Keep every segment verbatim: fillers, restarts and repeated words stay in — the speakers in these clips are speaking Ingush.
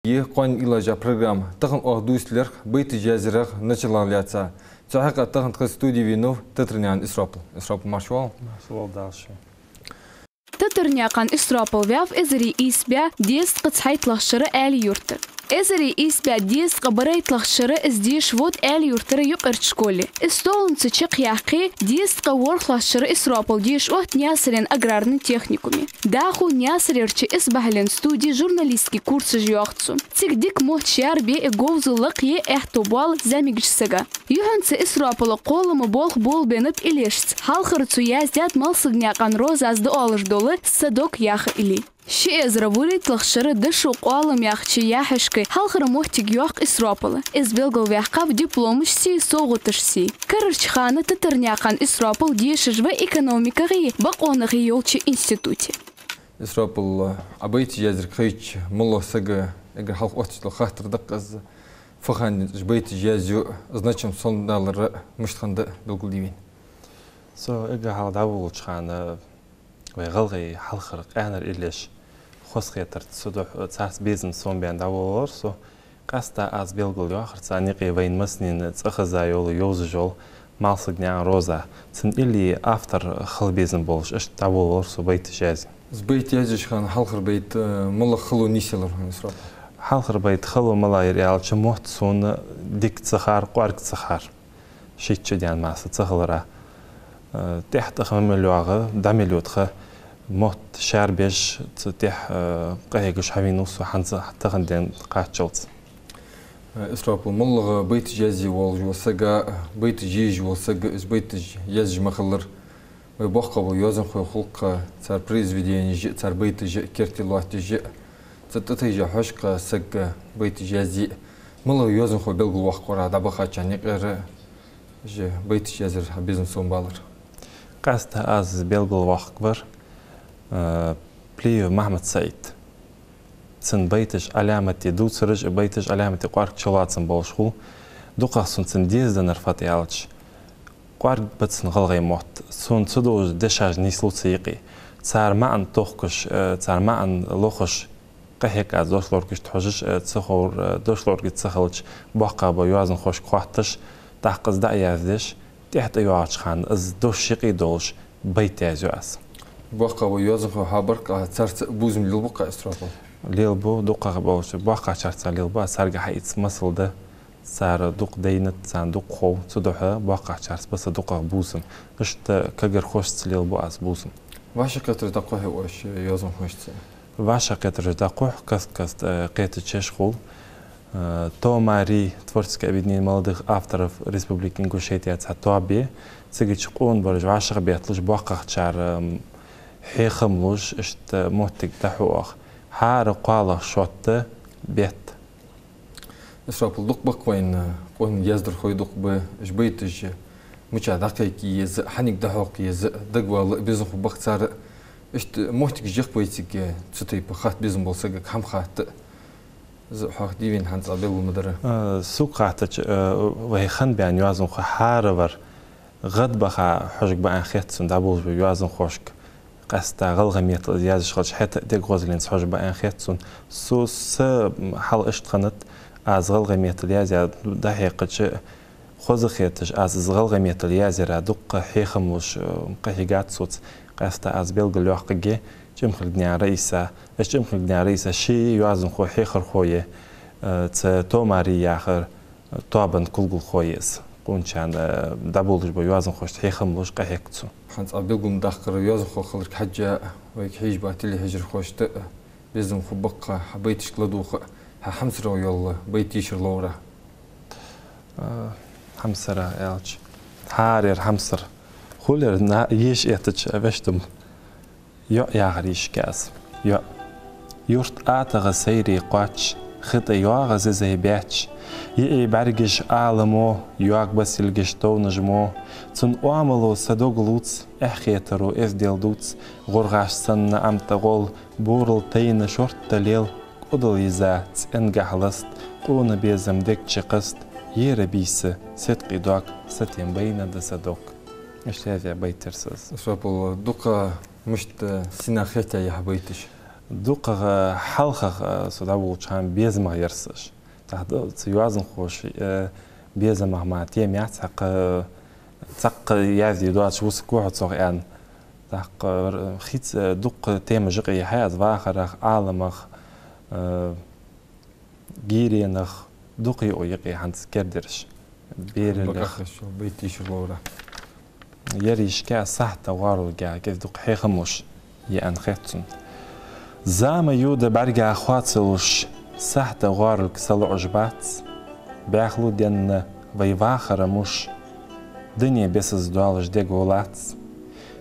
Е кхоана йолаш йола программа тахан оаха дувцаргда байташ язъярах началах лаьца. Цу хьакъехьа тахан тха студе венав Татарнаькъан Исрапил. Исрапил, марша воагӀалва. Марша воагӀалва, Дала шо. Татарнаькъан Исрапил ваьв эзар ийс бӀаь дезткъа цхьайтталагӀча шера Аьлий-Юртара. Эзар ийс бӀаь дезткъа барайтталагӀча шера из дешаш ваьв Аьлий-Юртара юкъерча школе. Из толанца чакхъяьккхе, дезткъа ворхӀлагӀча шера Исрапил дешаш ваьв Наьсарен аграрни техникуме. ДӀахо Наьсарерча исбахьален студе журналистски курсаш йоах цо. Цига дика мотт шаьрбе, говзал лакхъе аьттув боал зӀамигача сага. Юххьанца Исрапила кхоллама болх болабеннаб иллешца. Хьалхара цо яздаьд Малсагнаькъан Розас дӀаоалаш дола «Садок» яха илли. Ши эзар вурийтталагӀча шера дошо къоалам яхача яхьашка хьалхара моттиг йоаккх Исрапила. Из белгалваьккхав дипломашцеи совгӀаташцеи. Карарча хана Татарнаькъан Исрапил дешаш ва экономикахи бокъонахи йолча институте. Исрапил, Ӏа байташ язъярга хайча, моллагӀа сага эггара хьалха отташ дола хаттар да-кх из: фу хиннад из байташ язъю, значим сомадалар мишта хиннад белгалде вайна? Со эггара хьалха дӀаволалуча хана вай гӀалгӀай хьалхара къаьнара иллеш хоза хетарца, цу духьа царца безам совбаьнна дӀаволавелар со. Къаьстта аз белгалйоахар царна юкъе вайна массанена цӀихеза йола, йовзаш йола Малсагнаькъан Роза. Цун илли автор хила безам болаш, иштта дӀаволавелар со байташ язъе. Из байт язъеш хана хьалхара байт, э, малагӀа хало нийсъелар хьона, Исрапил? Хьалхара байт хало малагӀа яр аьлча, мотт сона дика ца хар, кӀоарга ца хар. Шийтта шу даьнна масса ца хилара. Э, тӀехьа тӀа ха ма мел йоагӀа, дӀа мел ю тха, мотт шаьрбеш, цу тӀехьа, э, къахьегаш хьавенав со хӀанз а тахан ден кхаччалца. Э, Исрапил, моллагӀа байташ язъе волаш вола саг, байташ езаш вола саг, из байташ язъеш ма хиллара. Вай боккхагӀбола йоазонхой хул-кх, цар произведенеш а, цар байташ а керте лоаттадеш а, цу тӀатайжа хьожаш-кх саг байташ язъе а. МалагӀа йоазонхо белгалвоаккх вар Ӏа дӀабахачарна юкъера, уж байташ язъяр хьа безам совбалар? Къаьстта аз белгалвоаккхаргвар, э, Плиев Махьмад-СаӀид. Цун байташ Ӏаламате дувцараш а, байташ Ӏаламате кӀоарга чулоацам болаш хул. ДукхагӀа сона цун дезаденнар фуд аьлча, кӀоарга ба цун гӀалгӀай мотт. Сона цудухьа дешаш нийслу цу юкъе. Цар маӀан тохкаш, э, цар маӀан лохаш къахьег аз дошлоргашта хьожаш, э, ца ховр, э, дошлоргаш ца хилча, боккхагӀбола йоазонхошка хоатташ, тӀаккха из дӀа а яздеш, тӀехьа тӀайоагӀача хана из дош юкъе долаш байт язъю аз. БоккхагӀбола йоазонхой хьабарк, а, царца бувзам лелабу-кх, Исрапил? Лелабу, дукхагӀа болча боккхагӀчарца лелабу, аз царга хьаийца масал да. Цар дукха дайнад, царна дукха хов, цудухьа боккхагӀчарца ба са дукхагӀа бувзам. Иштта кагирхошца лелабу аз бувзам. ВӀашагӀкхетараш дӀакхухьий оаш йоазонхошца? ВӀашагӀкхетараш дӀакхухь, каст-каста, э, кхетача шоаш хул. Э, «Томари», творческое объединение молодых авторов Республики Ингушетия, цхьа тоаба я. Цигача къонабараш вӀашагӀбетталуш, боккхагӀчар, м, хьехам луш, иштта моттиг дӀахьу оаха. ХӀара кхоалагӀа шоатта бетта. Исрапил, дукха ба-кх вайна къона яздархой, дукха ба, уж байташ мича дӀакхайка еза, хьанга дӀахьокха еза, дагавала безам хургба-кх цар. Иштта моттигаш я-кх вайцига цу тайпара хатта безам бола сагага, хӀама хатта а. Из хьох дийвин хӀанз цкъа белгал ма дарра. Э, сога хаьттача, э, вай хиннабаьнна йоазонхой хӀаравар гӀадбаха хьожаргба аьнна хет сона дӀаболабаь йоазонхошка. Къаьстта гӀалгӀай меттала язъеш хилча, хӀаьта а дега гӀозаленца хьожаргба аьнна хет сона. Со, са хьал иштта хиннад, аз гӀалгӀай меттала язъяь дӀахьекхача, хоза хеташ, аз из гӀалгӀай меттала язъяьр дукха хьехам луш, э, къахьийгад соца. Къаьстта аз белгалйоаккхаргья ЧӀимхилгнаькъан Раиса. Из ЧӀимхилгнаькъан Раиса ший йоазонхо, хьехархо я, э, цу «Томари» яхача тоабан кулгалхо я из. Къоначарна, э, дӀаболабаь бола йоазонхошта хьехам луш къахьег цо. ХӀанз цкъа белгалдаккхар йоазонхо хиларга хьежжа, вайга хьежаш бола телехьежархошта безам хургба-кх хьа байташка ладувгӀа, хьа хьамсара йола байт йийшар ловра. Э, хьамсара аьлча, хӀара ер хьамсара. Хулар на еша эттача вешта-м. «ЙоӀ» яхар йийшаргья аз. ЙоӀ. Юрт атагӀа сайре кхоачаш, хи тӀа йоагӀа зизай баьчча, йиӀий бӀаргаш Ӏаламо, йоаг басилгаш товнаш мо. Цун оамало са дог лувц, эхь хетаро эздел дувц, гӀургӀаш санна Ӏам тӀа гӀол, бурал тайна шортта лел, кӀудал йиза цӀенгахьа ласт, къона безам дег чу кхаст, ера бийса седкъий дог, сатем байна да са дог. Иштта язъяь байт яр са из. Исрапил, дукха мишта сина хетаяь я хьа байташ? ДукхагӀа хьалхагӀа со дӀаволалуча хана безамагӀа яр са уж. ТӀаккха цу йоазонхоша, э, безамагӀа мара тема яц, хьакъ, цхьаккха язде доацаш вусаргва хьо цох аьнна. ТӀаккха, э, хица, э, дукха темаш юкъе яхьай аз: вахарах, Ӏаламах, э, гиренах, дукха я юкъе хӀанз кердераш. Бералех. Бакъахьа шо байташ лора. Ерригача сахьата гӀоаралга кӀезига-дукха хьехам луш я аьнна хет сона. Зама йода бӀарга хоаца луш, сахьата гӀоаралга са лоӀаш бац. Баьхлу денна вай вахара муш, дуне бесаза доалаш дего лац.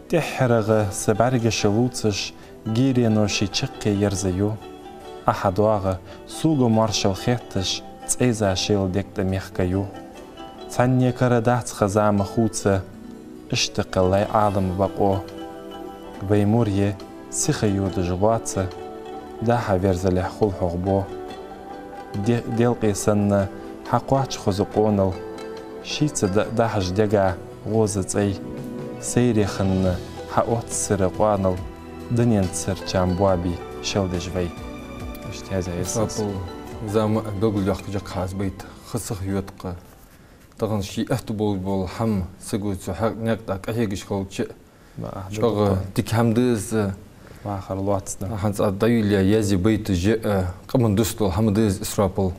ТӀеххьарагӀа са бӀаргаш лувцаш, гиреноша чаккхе ерзаю. Ӏа хьадоагӀа, сога моаршал хетташ, цӀайза шийла дег тӀа мехкаю. Цхьанне кара дац хаза ма хувца, иштта кхеллай Ӏалама бокъо. Вай мур я, сиха йодаш лоаца, дӀа-хьа верзалехь хул хьох бо. Де-, делкъе санна хьакхоач хоза къонал, шийца да-, дахьаш дега гӀоза цӀай, сайре хинна хьаоттац сира къоанал, дунен сира чам боабе шелдеш вай. Иштта язъяьй из. Исрапил, зама белгалдоаккхаш я-кх хьа из байт, ха сиха йода-кх. Тахан ший аьттув болаш бола хӀама саго цу хьакъ наькъа тӀа къахьегаш хилча, чӀоагӀа дика хӀама да из. Вахар лоац. ХӀанз Ӏа дӀайолаяь, язъяь байташ я, э, къаман дус дола хӀама да из, Исрапил.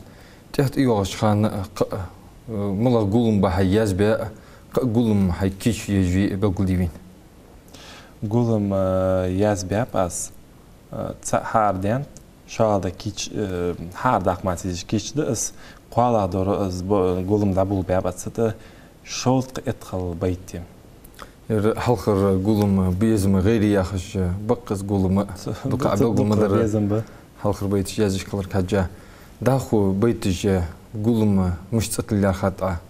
ТӀехьа тӀайоагӀача хана, э, кхы, э, малагӀа гулам ба хьай язбаь, кхы гулам хьай кийчо еш вий белгалде вайна? Гулам, э, язбаьб аз, э, цаӀ хьаарадаьннад, шоллагӀа да кийч-, э, хьаарадаккха маца езаш кийч да из, кхоалагӀа дола из бо-, гулам дӀаболабаьб аз цу тӀа, шовзткъеи итт хала байт я. Ер хьалхара гулам «Безама гӀайре» яхаш ба-кх из гулам. Дукха Ӏа белгал ма дарра. Безам ба. Хьалхара байташ язъеш хиларга хьежжа. ДӀахо байташ я, гулам мишта цӀи тиллар хаттӀа?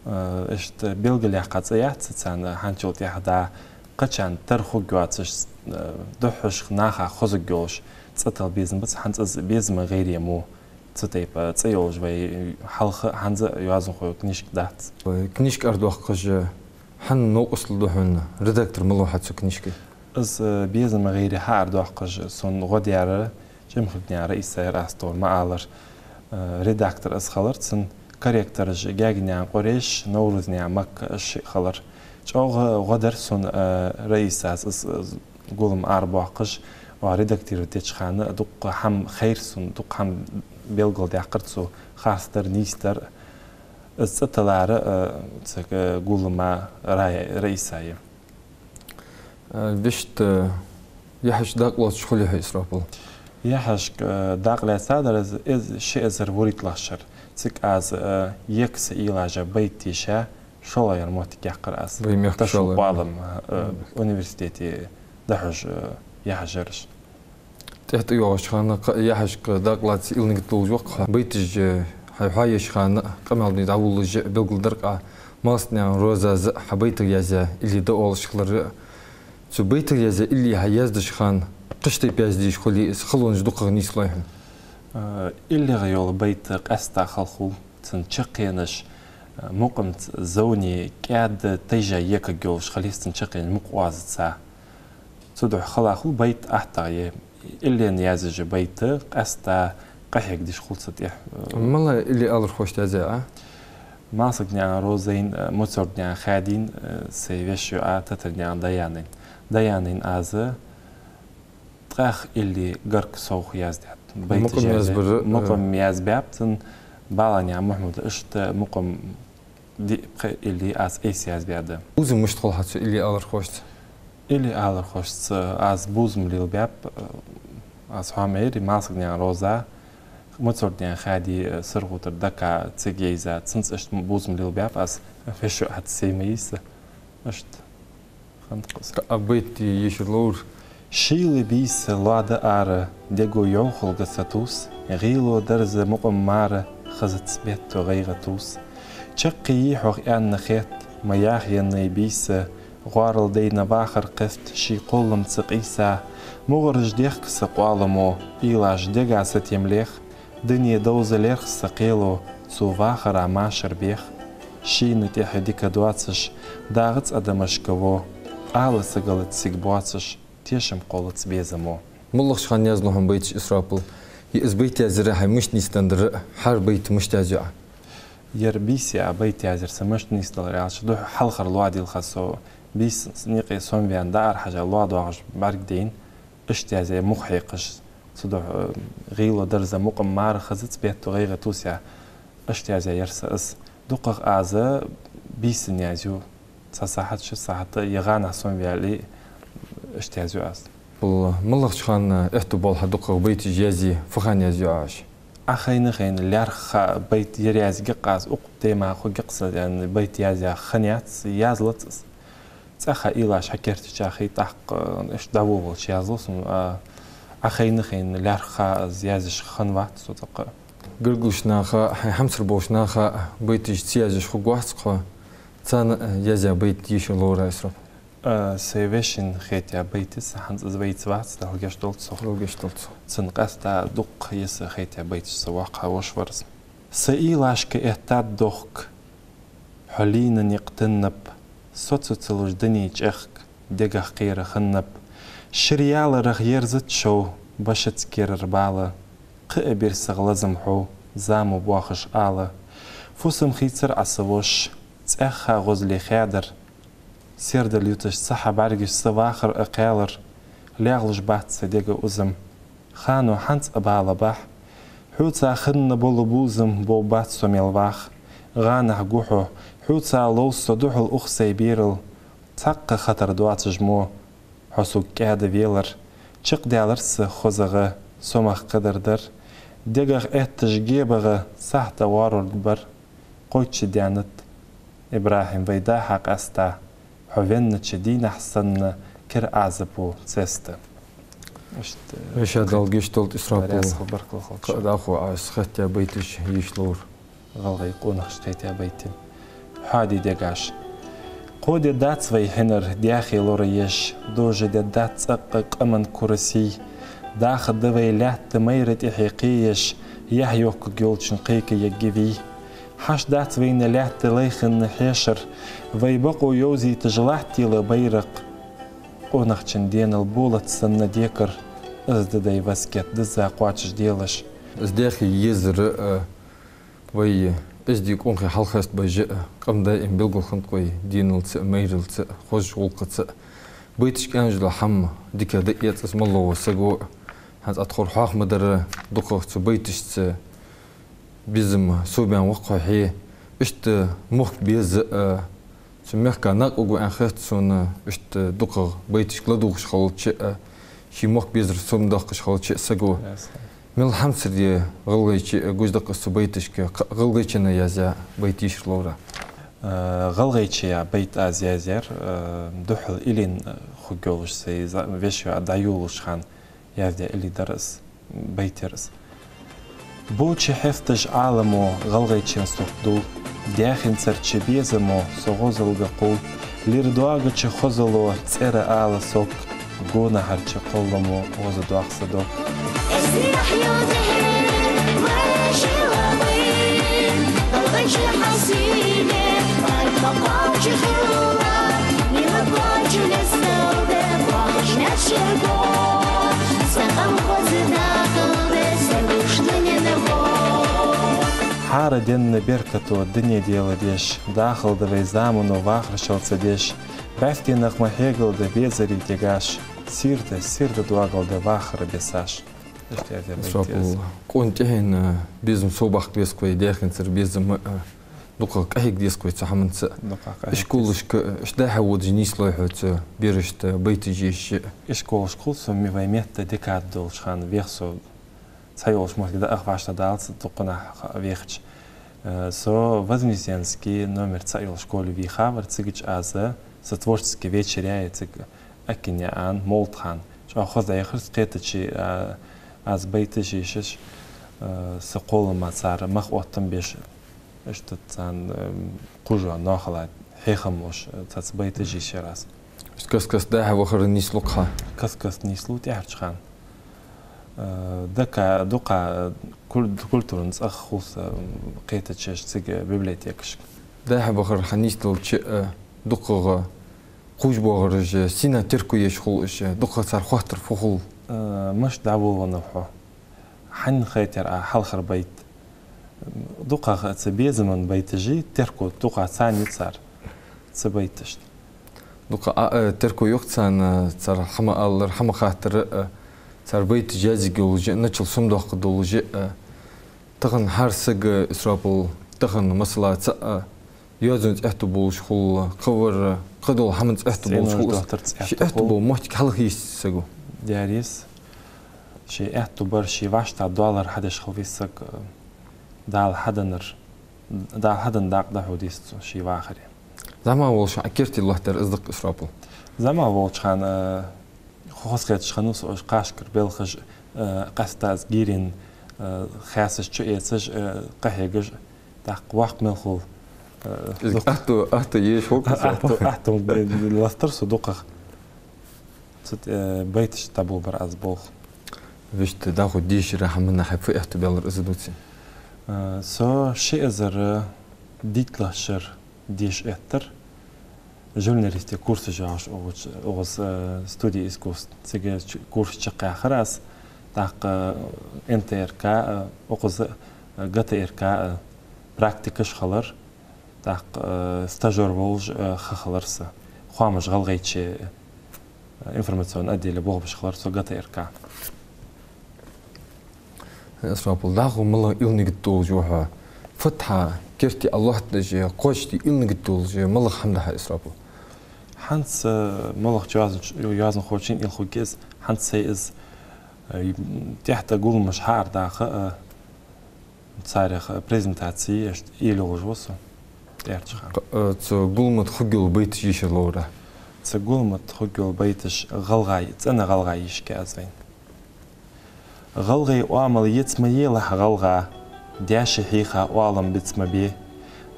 Э, иштта белгалъяьккха цӀи яц царна, хӀанзчул тӀехьагӀа кхычарна тара хургйоацаш, э, духхьашха наха хозаргйолаш цӀи тилла безам бац, хӀанз из «Безама гӀайре» мо цу тайпа цӀи йолаш вай хьалха а, хӀанз а йоазонхой книжка дац. Вай книжка арадоаккхаш хьан новкъостал да хьона, редактор малав хьа цу книжкай? Из, э, «Безама гӀайре» хьаарадоаккхаш сона гӀо даьр ЧӀимхургнаькъан Раиса яр, аз тхона ма аллара. Э, редактор из хилар цун, корректораш Гаьгенаькъан Къурейш, Наврузнаькъан Макка, уж шиъ хилар. ЧӀоагӀа гӀо даьр сона, э, Раисас из, из гулам арабоаккхаш, ва редактировать деча хана дукха хӀама хайра сона, дукха хӀама белгалдаьккхар цо, харцдар, нийсдар. Из цӀи тиллар, э, цу, э, гулама Ра-, Раиса я. Э, вешта, э, яхьашка дакъа лоацаш хулий хьо, Исрапил? Яхьашка, э, дакъа лаьцадар из, из ши эзар вурийтталагӀча шера. Цига аз, э, «Ека са уйлаш» байт тийша, шоллагӀъяр моттиг яьккхар аз. Вай мехка ташо шоллагӀа. Къоалам, э, университете дӀахьош, э, яхьаш яр уж. ТӀехьа тӀайоагӀача хана кхы а яхьашка дакъа лаца уйла-нигат долаш ва-кх хьа. Байташ, э, хьай хьоаеш хана, къамаьл де дӀаволалуш а белгалдир-кх Ӏа, Малсагнаькъан Розас хьа байтага язъяь илли да оалаш хилар. Цу байтага язъяь илли хьа яздеча хана кхыча тайпа язде дезаш хулий из, халонаш дукхагӀа нийслой хьона? Э, иллегӀа йола байт къаьстта хала хул, цун чаккхенаш, э, мукъамца зовне кӀаьда тайжа екаргйолаш хила еза цун чаккхенаш мукъа оазаца. Цудухьа хала хул байт, аттагӀа я. Иллена язъеш я байт, къаьстта къахьегдеш хул цу тӀа. МалагӀа илли алархошца язъяьй Ӏа? Малсагнаькъан Розайна, э, Муцургнаькъан Хадийна, э, сай веший йоӀа Татарнаькъан Даянайна. Даянайна аз ткъаь итт илли гарга совгӀа яздаьд. Байт мукъам язбар, э, мукъам язбаьб цун, Баланаькъан Мухьмада иштта мукъам диъ-пхиъ илли аз айса язбаьд. Бувзам мишта хул хьа цу илли алархошца? Илли алархошца аз бувзам лелабаьб, э, аз хьоамайри Малсагнаькъан Роза, Муцургнаькъан Хади, э, СурхотӀара дӀакхаьча цига я из, цунца иштта бувзам лелабаьб аз, веший йоӀаца сай ма йий из. Иштта. Хантхус. Кхы а байт йийшар ловр. Шийла бийса лоа да ара, дего йӀовхалга сатувс, гӀийло дарза мукъам мара, хазац бетто гӀайгӀа тувс. Чаккхе йий хьох аьнна хет, ма яхъеннай бийса, гӀоарал дайна вахар кхест ший кхолламца къийса, мугӀараш дехк са къоаламо, уйлаш дега сатем лех, дуне довза лерх са кхело, цу вахара машар бех. Шийна тӀехьа дика доацаш, дагӀац адамашка во, ала сагалац цига боацаш, тешам кхоллац безамо. МоллагӀча хана язлу хьона байташ, Исрафил? Е из байт язъяр хьай мишта нийсденнад, хӀара байт мишта язъю Ӏа? Ер бийса а байт язъяр са мишта нийсденнад аьлча, духхьал хьалхара лоа дилха со, бийса никъе сомаваьнна дӀаарахьежа лоа доагӀаш бӀаргадайна, иштта язъяь мух хьекхаш, цудухьа, э, гӀийла дарза мукъам мара хазац, бетта гӀайгӀа тувсаяь, иштта язъяь яр са из. ДукхагӀа аз бийсан язъю, цхьа сахьат, ши сахьат, е гӀанахьа сомаваьле, иштта язъю аз. Валла, моллагӀча хана аьттув боалл хьа дукхагӀа байташ язъе, фу хана язъю Ӏа уж? Ӏа хайна-хайна лаьрххӀа байт ер язъергья-кх аз, укх тема хургья-кх са, яӀни, байт язъяь хиннаяц, язлац аз. ЦӀаьхха уйлаш хьакертача хий, тӀаккха, э, иштта дӀаволавелча язлу сона, а, Ӏа хайна-хайна лаьрххӀа аз язъеш хиннавац со цӀаккха. Гаргарча наха, хьай хьамсара болча наха байташ ца язъеш хургвац-кх хьо, царна, э, язъяь байт дийшар ловра, Исрафил. Э, сай вешийна хетаяь байт я из, хӀанз из вайца вац, Дала гешт долда цох. Дала гешт долда цох. Цун къаьстта дукха я са хетаяь байташ, са воккха воша вар из. Са уйлашка эттад дохк, хьо лийнна никъ тиннаб, со цу ца луш дуне чӀехк, дегах кхера хиннаб. Шира яларах ерзац шов, башац керара бала, кхы а бир сагӀа лазам хьо, зама боахаш ала. Фусам хийцар Ӏа са воша, цӀаьхха гӀозале хаьдар, сердал юташ цхьа хьа бӀаргаш са вахар а кхаьлар, лаьгӀлуш бац са дега узам. Хано хӀанз а бала бахь, хьоца хинна бола бувзам бовбац со мел вах. ГӀанахьа гу хьо, хьоца ловз со духьал ух сай берал. Цхьаккха хатар доацаш мо хьо сога кӀаьда велар. Чакхдаьлар са хозагӀа, сомах кхадар дар. Дегах этташ гебагӀа сахьата воарург бар. Кхойтта шу даьннад, ИбрахӀим, вай дӀа-хьа къаьста, хьо веннача дийнахьа санна кер Ӏазапо цеста. Иштта. Вешийна Дала гешт долда, Исрафил. Раьза хилва, баркал хилда шоана. Кхы а дӀахо Ӏа из хетаяь байташ йийша ловра. ГӀалгӀай къонахчун хетаяь байт я. Хьоаде дегаш. Кхо ди дац вай хьинар даьхе лораеш, дожа ди дац цӀаккха къаман кура сий. Даха да вай лаьтта майра тӀехье кхееш, яхь йохкаргйолчун кхайка ергья вий. Хьашт дац вайна лаьтта лай хинна хьешар, вай бокъо йовзийташ латтийла байракх. Къонахчун денал болат санна декар, из да дай васкет дизза кхоачаш делаш. Из даьхе езар а, вай эздий къонахий хьалхеста бажа а, къам даим белгал хиннад-кх вай деналца а, майралца а, хозача гӀулакхаца а. Байташка аьнна дола хӀама дика да эцац моллагӀча саго а. ХӀанз тхьовра хьоахадаьр дукхагӀа цу байташца безам совбаьнна ва-кх хьо хье. Иштта мохк беза а, цу мехка накъаваргва аьнна хет сона, иштта дукхагӀа байташка ладувгӀаш хилча а, ший мохк безар совдоаккхаш хилча а саго. Ясно. Мел хьамсара я гӀалгӀайче а гуш да-кх из цу байташка, кхы а гӀалгӀайченна язъяь байт йийшар ловра. Э, гӀалгӀайче байт аз язъяьр, э, духхьал илин, э, хургйолаш сай за-, веший воӀ дӀайолалуча хана яздаь илли дар из, байт яр из. Боча хьесташ Ӏаламо гӀалгӀайчен сурт дул, даьхенцара чу безамо со гӀозалга кхувл, лир доагача хозало цӀера ала сог, гонахьарча кхолламо гӀоза доах са дог. ХӀара денна беркато дуне деладеш, дахалда вай замано вахарашал ца деш, бӀаьстенах ма хьегалда безарий дегаш, сийрда, сийрда доагалда вахара бесаш. Иштта язъяь байт я из. Исрафил, къона тӀехьенна безам совбаккха беза-кх вай, даьхенцара безам а, дукхагӀа къахьега деза-кх вай цу хӀаманца. ДукхагӀа къахьега деза. Ишколашка, иштта дӀа-хьа водаш нийслой хьо цу берашта байташ еш? Ишколашка хул со, ме-, вай метта декада долча хана вех со, цхьайолча моттиге дӀа а вӀаштӀехьадалац, дуккха нах вехача. Э, со Вознесенский номер цаӀ йола школе вийха вар, цигача аз са творческий вечер яь, цига Акиньяан Молдхан. ЧӀоагӀа хоза дӀаяхар са, кхетаче, а, аз байташ ешаш, а, са кхоллама цар мах оттам беш, иштта царна, м, кхужа ноахала хьехам луш, а, цаца байташ ешар аз. Каст-каста дӀа-хьа вахар нийслу-кх хьа? Каст-каста нийслу тӀехьарча хана. А, дика, дукха куль-, культуран цӀагӀа хул са, м, кхетаче цига библиотекашка. ДӀа-хьа вахар хьа нийсделча, а, дукхагӀа кхувш боагӀараш сийна терко еш хул уж, дукхагӀа цар хоаттар фу хул? Э, мишта дӀаволавеннав хьо? Хьайна хайтар Ӏа хьалхара байт? ДукхагӀа цу безама байташи, терко дукха царна цар цу байташта. Дукха а, э, терко йоах царна, цар хӀама алар, хӀама хаттар, э, цар байташ язъе йолаш, начал сомадоаккхаш долаш, э, тахан хӀара сага, Исропил, тахан масала цаӀ, э, йоазонца аьттув болаш хул, кхывар, кхыдола хӀаманца аьттув болаш хул. Ценош доттар цӀи ши аьттув аьттув хул. Бола моттиг хьалха йисте саго. Дерригаш. Ший аьттув бар, ший вӀаштӀехьа доаллар хьадеш хила веза саг, э, Дала хьаденнар, Дала хьаденна дакъа да хьо дийца цо ший вахаре. ЗӀамига волча хана керте лоаттар из да-кх, Исропил? ЗӀамига волча хана, э, хоза хеташ хиннав со уж кхашкара белхаш, э, къаьстта аз гирин, э, хьасаш чуэцаш, э, къахьегаш, тӀаккха воккха мел хул, э, из дукха аьттув, аьттув еш хул-кх, Исропил. Аьттув, аьттув лоаттар со дукхагӀа. Цу тӀа, э, байташ дӀаболабир аз болх. Вешта, дӀахо дешара хӀаманна хьай фу аьттув баьлар из дувце? Э, со ши эзар дийтлагӀча шера деша эттар. Журналистика курсаш йоагӀаш укхаза, укхаза, э, студия искусств. Цига чу-, курс чакхъяьхар аз. ТӀаккха НТРК, э, укхаза, э, ГТРК, э, практикаш хилар. ТӀаккха, э, стажёр волаш, э, ха хилар са. Хоамаш ГӀалгӀайче, э, информационни отделе болх беш хилар со ГТРК. Исропил, дӀахо малагӀа уйла-нигат долаш ва хьо? Фатхьа керте Ӏа лоаттадеш, кхоачашде уйла-нигат долаш, малагӀа хӀама да хьа, Исропил? ХӀанз, э, малагӀча йоазон-, йоазонхочун уйла хургья из, хӀанз сай из, э, тӀехьа тӀа гулламаш хьаардаха, э, царех, э, презентаци, иштта уйла йолаш ва со тӀехьарча хана. Э, цу гуллама тӀа хургйола байташ йийшар ловра? Цу гуллама тӀа хургйола байташ гӀалгӀай, цӀена гӀалгӀай йийшаргья аз вайна. ГӀалгӀай оамал ецма елахь гӀалгӀа, даьша хьийха оалам бицма бе.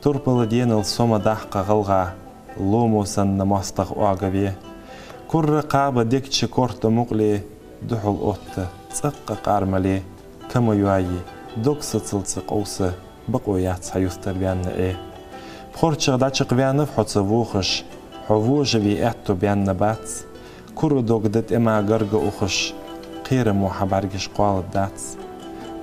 Турпала денал со ма даккха гӀалгӀа, ломо санна моастагӀа оагаве. Курра кхаба дегча корта мукъале, духьал отта цӀаккха къармале. Ка ма йоае, дог сацалца къовса, бокъо яц хьа юстара ваьнна Ӏе. ПхорчагӀа дӀачакхваьннав хьо ца вохаш, хьо вожаве аьттув баьнна бац. Кура дог да тӀема гарга ухаш, кхерамо хьа бӀаргаш кхоаладац.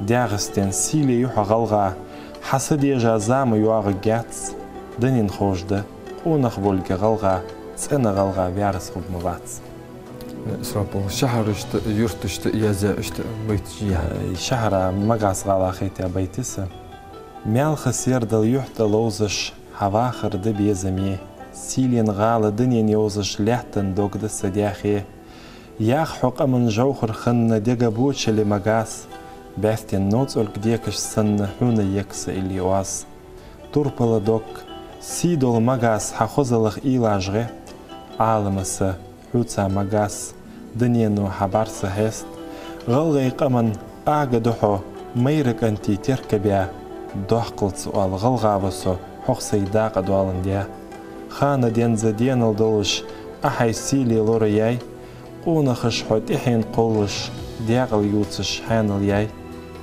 ДегӀастен сийле я хьо гӀалгӀа, хьа са дежа зама йоагӀаргьяц. Дунен ховш да, къонах волга гӀалгӀа, цӀена гӀалгӀа ваьрас хург ма вац. Исропил, шахьарашта, юрташта язъяь иштта байташ я? Э, шахьара Магас гӀала хетаяь байт я са. Маьлха сердал юхь тӀа ловзаш, хьа вахар да безаме. Сийлен гӀала дунен йовзаш, лаьттан дог да са даьхе. Ях хьо къаман жовхьар хинна, дега бочале Магас. БӀаьстен новцӀалг декаш санна, хьона ек са илли оаз. Турпала дог, сий дола Магас, хьа хозалах уйлаш гӀетта. Ӏалама са, хьоца Магас, дунено хьа бӀарса хьеста. ГӀалгӀай къаман ага да хьо, майра кӀантий теркабаь, доккхалца оал гӀалгӀа ва со, хьох сай дакъа доаландаь. Хана денз денал долаш, Ӏа хьай сийле лораяьй, къонахаш хьо тӀехьен кхоллаш, даькъала ювцаш хьаьнал яьй.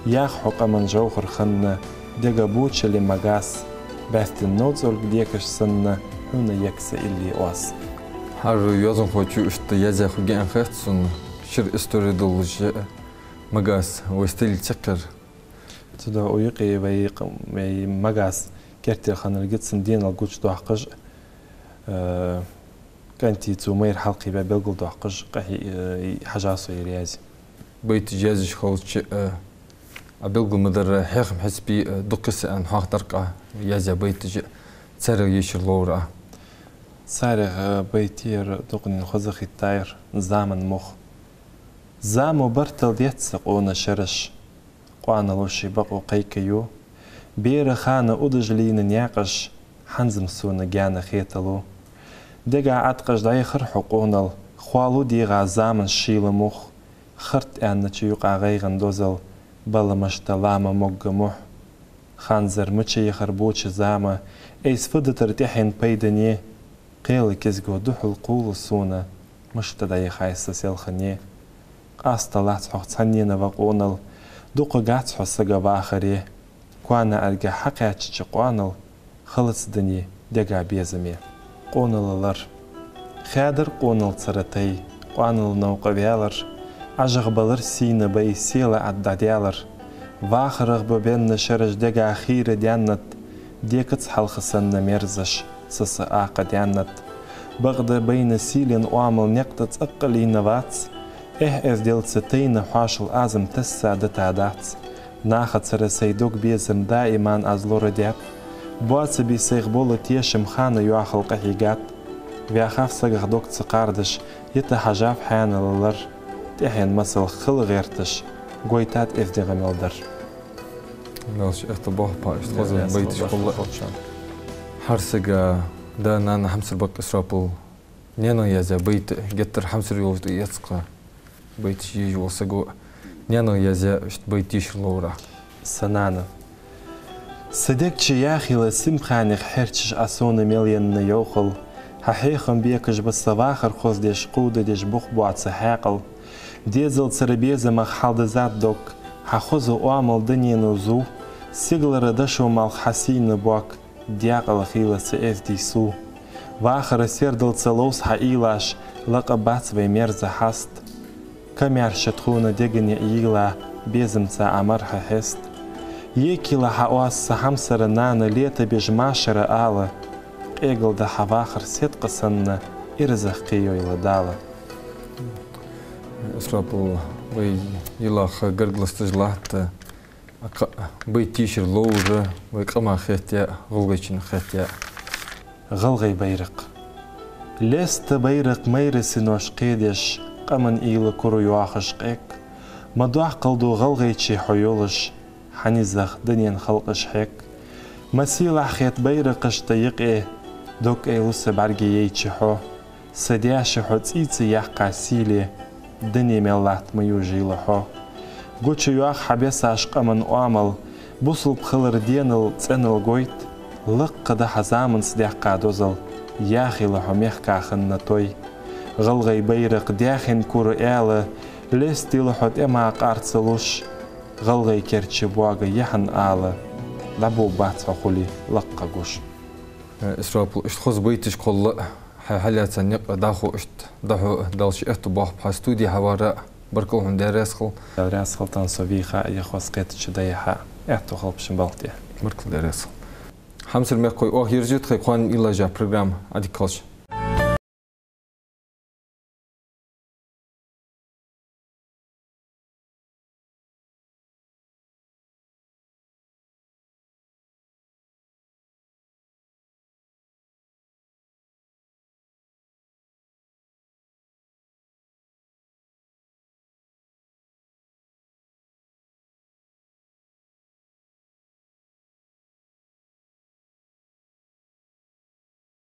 Ях хьо къаман жовхьар хинна, дега бочале Магас, бӀаьстен новцӀалг декаш санна, хьона ек са илли оаз. ХӀара йоазонхочо иштта язъяь хургья аьнна хет сона, шира истори долаш я Магас вай стиле чакхъяьр. Цудухьа укх юкъе вай къ-, вай Магас кертера хиннилга цун денал гучадоаккхаш, э, кӀантий цо майра хьалкхебаь белгалдоаккхаш, къахье-, э, хьажа со ер язъе. Байташ язъеш хилча, э, Ӏа белгал ма дарра, хьехам хьисапе, э, дукха са аьнна хьоахадаьр-кх Ӏа язъяь байташ, царех йийшар ловра Ӏа. Царех, э, байт я ер дукханена хоза хетаяр, «Заман мох». Замо бартал дец са къона шераш, къоанало ший бокъо кхайкаю. Бера хана удаш лийнна наькъаш, хӀанз-м сона гаьна хеталу. Дега Ӏаткъаш дӀаяхар хьо къонал, хоалу дегӀа заман шийла мох. Харт аьннача юкъа гӀайгӀан дозал, баламашта лама могга мухь. Ханзар мича яхар боча зама, айса фу дитар тӀехьен пайдане. Кхела кизго духьал кхувл сона, мишта дӀаяхай са селхане. Къаста лац хьох цхьаннена, ва къонал, дукха гац хьо сага вахаре. Коа наӀарга хьакхаьчача къоанал, хилац дуне дега безаме. Къонала лар. Хаьдар къонал цара тай, къоанала новкъа ваьлар. Ӏажагӏбалар сийна бай села ӏа дӏадаьлар. Вахарах ба бенна шераш дега хийра даьннад, декаца хьалха санна мерзаш, са-са акха даьннад. Бакъда байна сийлен оамал некъ тӏа цӏаккха лийнна вац, эхь-эзделца тайна хьоашал аз-м тесса дита дац. Нахацара сай дог безам даиман аз лорадаьд, боаца бий сайх бола тешам хана йоахал къахьийгад. Ваьхав сагах дог ца кхардаш, йита хьажав хьаьнала лар, тӏехьен масал хила гӏерташ, гойтад эздий гӏа мел дар. Мел ши эхта бохпа, иштта хоза байташ хулла. Хьарсага да нана хьамсара бакъ Исрапул. Ненал язъя байт геттара хьамсара йолаш да эцкъа. Байташ еш вола саго ненал язъя иштта байт тешар ловра. Са нана. Са дег чу яхийла симханех хьерчаш Ӏа сона мел енна йовхал. Хьа хьехам бекаш ба са вахар хоздеш, кховдадеш бух боаца хьаькъал. Дезалцара безамах хьалдизад дог, хьа хоза оамал дунено зув. Сигалара дошо малх хьа сийна бок, декъала хийла са эздий сув. Вахара сердалца ловз хьа уйлаш, лакъа бац вай мерза хьаст. Камаьрша тхона дегане йийла, безамца Ӏа мара хьа хьест. Екийла хьа оаз са хьамсара нана лета беш машара ала. Къегал да хьа вахар седкъа санна, ирзах кхийойла Дала. Исрапул, вай йилах гаргаласташ латта. Кхы а байт тешар ловра, вай къаман хетта, гӏалгӏайчун хетта. Гӏалгӏай байракх. Леста байракх майра синош кхедеш, къаман уйла кура йоахаш къек. Ма доккхал ду гӏалгӏайче хьо йолаш, хьа низах дунен халкъаш хьег. Ма сийлахь хет байракхашта юкъе, дог кӏайлу са бӏарга яйча хьо. Са даьша хьо цӏийца яьккха сийле, дуне мел латт ма южийла хьо. Гуча йоах хьа бесаш къаман оамал, бусалба хилар денал, цӏенал гойт. Лакха да хьа заманца даьккха дозал, яхийла хьо мехка хинна той. Гӏалгӏай байракх даьхен кура аьла, лестийла хьо тӏема къар ца луш. Гӏалгӏай керча бога яхьан ала, дӏабо бац хьо хуле лакха гуш. Исрапул, иштта хоза байташ кхолла, хьай хьалаьца никъ дӏахо иштта дӏахо далаш эхта бохпа хьа студи хьавара, баркал хьона, Даьла раьза хилва. Даьла раьза хилва тхона, со вийха а, я хоза кхетача дайха а, аьттув хилба шун балха тӏа. Баркал, Даьла раьза хилва. Хьамсара мехкахой, оаха ерзаю тхай кхоана уйлаш я программа, Ӏадика хилда шун.